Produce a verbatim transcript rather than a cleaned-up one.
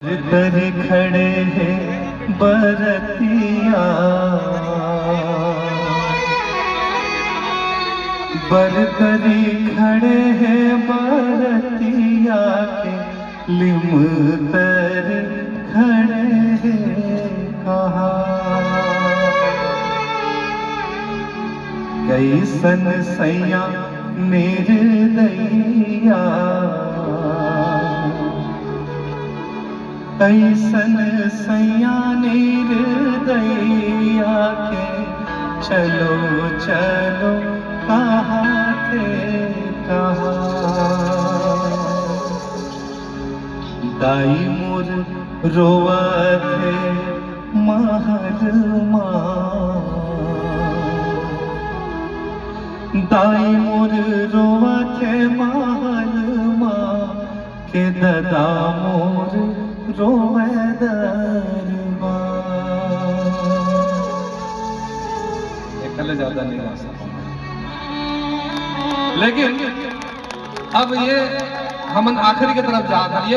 बरतरी खड़े हे बरतिया, बरतरी खड़े हे बरतिया के लिमतर खड़े हे कहाँ। कइसन सैया निर्दयिया, अइसन सैया निर्दयिया के चलो चलो कहाथे कहाँ। दाई मोर रोवत हे महल मा, दाई मोर रोवत हे महल मा, के ददा मोर रोवे दरबार। एकले ज्यादा नहीं गा सकूंगा, लेकिन अब ये हमन आखिरी के तरफ जात हन। ये